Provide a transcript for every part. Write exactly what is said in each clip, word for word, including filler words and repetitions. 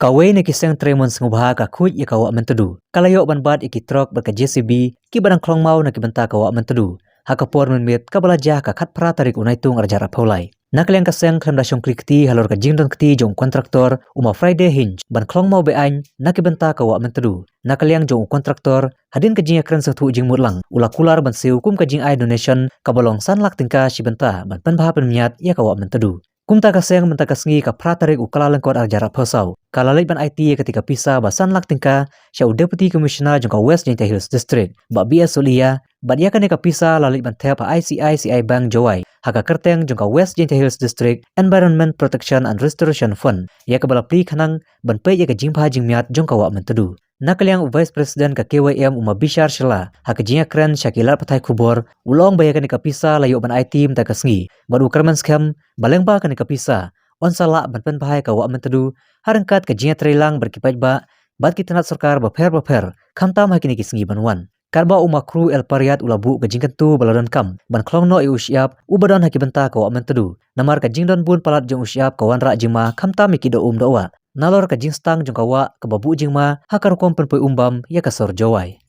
Kawei na ki seng trei mon sngewbha ka khuid ïa ka wah Myntdu. Ka la ïoh ban bat ïa ki trok bad ka J C B kiba dang khlong maw na ki bynta ka wah Myntdu. Ha ka por mynmiet kaba la jia ha ka khatphra tarik u Naitung arhajar arphew lai. Na ka liang ka seng khlem da shong kli kti halor ka jingdon kti jong u kontraktor u ma Friday Hinge ban khlong maw be-aiñ na ki bynta ka wah Myntdu. Na ka liang jong u kontraktor, hadien ka jingïakren sngewthuh jingmut lang, u la kular ban siew kum ka jingai donation kaba long san lak tyngka shi bynta ban pynbha pynmiat ïa ka wah Myntdu. Kumta ka seng mynta ka sngi ka phra tarik u Kyllalyngkot arhajar arphew saw ka la leit ban aiti ïa kata ka pisa ba san lak tyngka sha u Deputy Commissioner jong ka West Jaintia Hills District, Bah B S Solia, bad ïa kane ka pisa la leit ban thep ha I C I C I Bank Jowai ha ka kyrteng jong ka West Jaintia Hills District Environment Protection and Restoration Fund, ïa kaba la plie khnang ban peit ïa ka jingbha jingmiat jong ka wah Myntdu. Na ka liang u Vice President ka K Y M u ma Bishar Shylla, ha ka jingïakren sha ki lad pathai khubor, u la ong ba ïa kane ka pisa la ïoh ban aiti mynta ka sngi bad u kyrmen skhem ba lyngba kane ka pisa yn sa lah ban pynbha ïa ka wah Myntdu ha ryngkat ka jingïatreilang bad ki paidbah bad ki tnat sorkar bapher bapher, khamtam ha kine ki sngi ban wan. Katba u ma Kru El Pariat u la buh ka jingkyntu ba la donkam ban khlong noh ïa u shyiap uba don ha ki bynta ka wah Myntdu, namar ka jingdon bun palat jong u shyiap ka wanrah jingma khamtam ïa ki doh um doh wah nalor ka jingstang jong ka wah kaba buh jingma ha ka rukom pynpoi um bam ïa ka sor Jowai.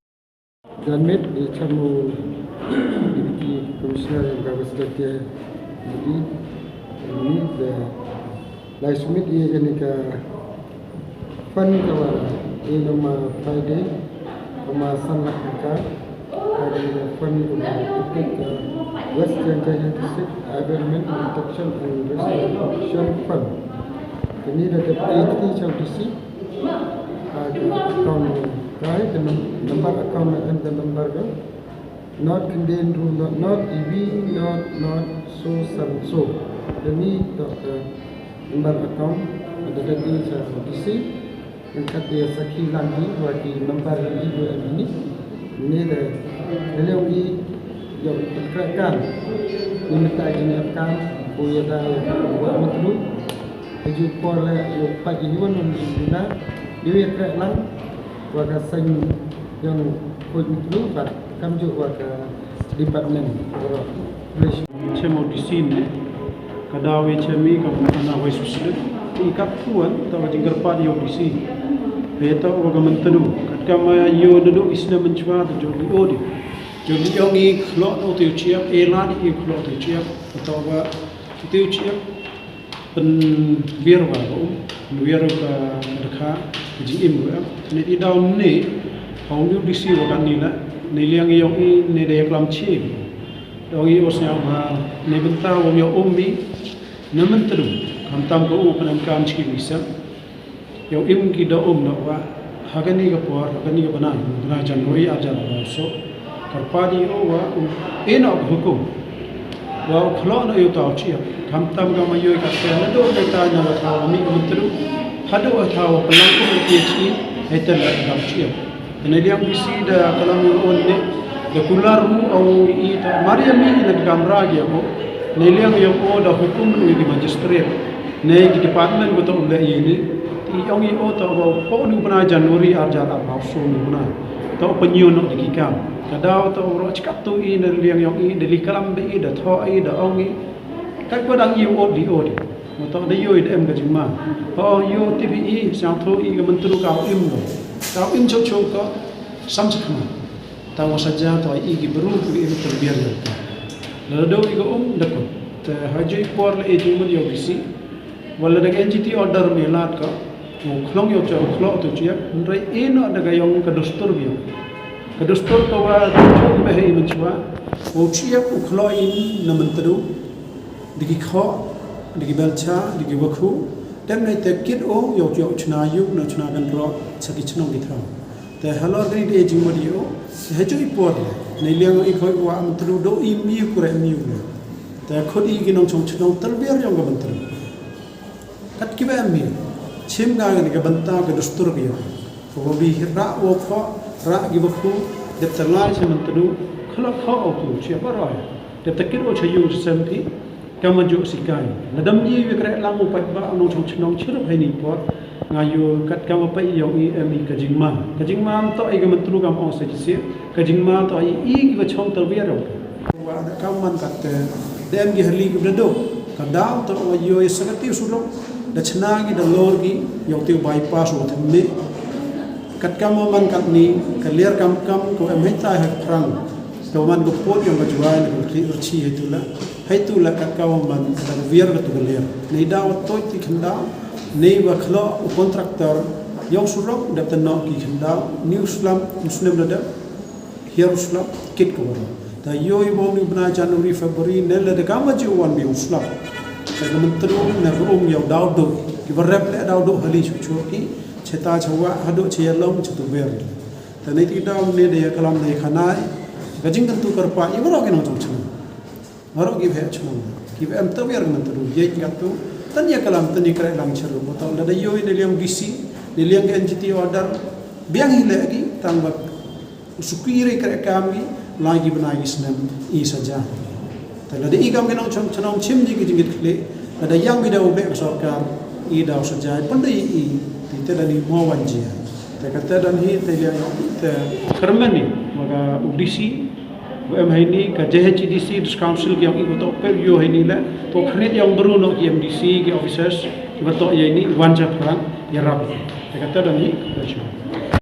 Janmiet ïa i chairman, Deputy Commissioner jong ka West Jaintia, Deputy, ni da lai submit ïa kane ka fund kaba ïa i nong ma Friday, kaba san lak tyngka, kaba ïa i fund kaba pynpoi ka West Jaintia Hills District Environment Protection and Restoration Fund. Kane da dep ïa kti sha u D C, ha ka account, ka hi ka num-, number account, em ka number ka. Not Indian rule, not, not E V, not, not so, so, so. Kane toh ka number account, da dep ïa sha u D C. Ryngkat ïa sakhi lang hi, wa ki member hi, wa em hi ni. Ni da, da leh u i, ïoh pynkreh kam. Ni mynta jingïap kam, u ïada ïa ka wah Myntdu. Ka ju por leh, ïoh pat ïa hi wan wan jingduna. Ïoh ïa kreh lang, wa ka seng ïong khuid Myntdu, bad kamjooh wa ka department baroh. Chem u D C ne, ka daw i chem i kam kana wei susit. I kat tuan, ta ka jingkyrpad ïa u D C. He ta wa ka Myntdu. Kat kam ïa u naduh i snem mynchwa ta jong i odi. Jong i ong i khlok na u te u chiap, e la di i khlok te u chiap. Ta wa u te u chiap. Pynbiar wa ka um, pynbiar ka dkha, ka jingim wa. Ne i daw ne, ha u D C wa kan ni la, ne liang i ong i ne da ïa klam chi. Ong i u sñiaw ha, ne bynta u ïoh um mi, na Myntdu, khamtam ka u pyndonkam chi ki wisem. Ïoh im ki da um na wa, ha kani ka por, ha kani ka bnai, bnai January arhajar arphew saw. Kyrpad ïa u wa u, e na u hukum. Wa u khlok na ïa u thaw chiap. Khamtam ka ma ïoh ka te, na do ka ta na wa thaw mi Myntdu. Haduh wa thaw pynlang u P H E, hei te la thaw chiap. Te na liang D C da ka lam ïa u ne, da kular u au i ta, mar ïa mi na ka kamra ïa u. Na liang ïa u da hukum u ïa ki magistrate. Na ïa ki department ko ta u leh ïa ni. Te i ong i o ta u pok ni u bnai January arhajar arphew saw ni u bnai. Ta u pynïoh noh da ki kam. Ka daw ta u roh chikat tu i na liang ïa u i, da li kalam da i, da thoh i, da ong i. Kat ko dang i u ot li ot. Mo ta da ïoh i da em ka jingma. Ho ïoh T V i, sñiawthuh i ka Myntdu ka u im ko. Ka u im chok chok ko, sam chak ma. Ta wa sa ja ta i ki bru ki im tyrbiar ïa ta. Lada do i ka um da ko. Te ha joi por la e jingmut ïa u D C. Wala da ka N G T order me lad ka. U khlong ïa u chiap, u khlok tu chiap. Hynrei i no da ka ïong ka dustur ïa u. Ka dustur ka wa ka jong me hei mynchwa. U chiap u khlok in na Myntdu. Da ki khoh, da ki belcha, da ki wakhu. Tem ne te kit u ïa u chiap u chna ïuk na u chna kan ro sa ki chnong ki thaw. Te halor kani te jingmut ïa u, te ha joi por. Ne liang i khoi wa Myntdu do i mi u kure mi u. Te khot i ki nongchong chnong tyrbiar ïong ka Myntdu. Kat kiba em hi, chim nga kani ka bynta ka dustur ka ïong. Ka wa bi rah wa khoh, rah ki wakhu, dep ta lai cha Myntdu, khlok khoh u tu, chiap baroh. Dep ta kit u cha ïung cha sem phi, Kam wa juh sikai. Lada ym ïoh ïa ka reh lang u paidbah u nongchong chnong chirup ha ini i por. Nga ïoh kat kam wa peit ïong i em i ka jingma. Ka jingma ym toh i ka Myntdu kam ong sa shisien. Ka jingma toh i i ki wa chong tyrbiar ïong. Wa da kam man kat te. Da em ki hali ki wa da duk. Ka daw toh wa ïoh ïa sa ka tiew surok. Da chna ki da lor ki ïa u tiew bypass u themne. Katkam u man katni ka ler kam kam ko em hei tai ha phrang. Ka man ko put ïa ka juai na ka khlieh rchi hei tu la. Hei tu la katkam u man da viar ka tu ka ler. Nei da wa toi ti khyndaw. Nei wa khlo u contractor ïa u surok da tano ki khyndaw. Ni u slam u snem da da. Hiar u slap kit ka waroh. Da ïoh i bong ni bnai January February ne la da kama ji wan bi u slap. Ka ka mentru na ka um ïa u daw do. Ki ba rep le daw do hali chu chu ki. Cheta chawa hado che ïa long che tu ber. Da nei ti daw ne da ïa kalam ne khanai. Ka jing kan tu karpa i waroh ki nong chong chong. Baroh ki bheh chmong ki bhem tawiar ka mentru yei ka tu. Tan ïa kalam tan ïa kre lang cheru botol da ïoh ne liang D C ne liang ka N G T order. Biang hi le ki tang ba suki re kre kam ki lai ki bnai ki snem i saja. Ta la da i kam ki nong chong chnong chim ji ki jingit khle la da yang bi da u bek sorkar i da u saja pun da i i ti te da ni mo wan ji. Ta ka te da ni te liang te kermeni maka U D C U M haini ka J H D C District Council ki ong i ko to pe yo haini le to khnet yang beru no ki M D C ki officers ki ba to ye ni wan ja phrang ya rap. Te ka te da ni ka chu.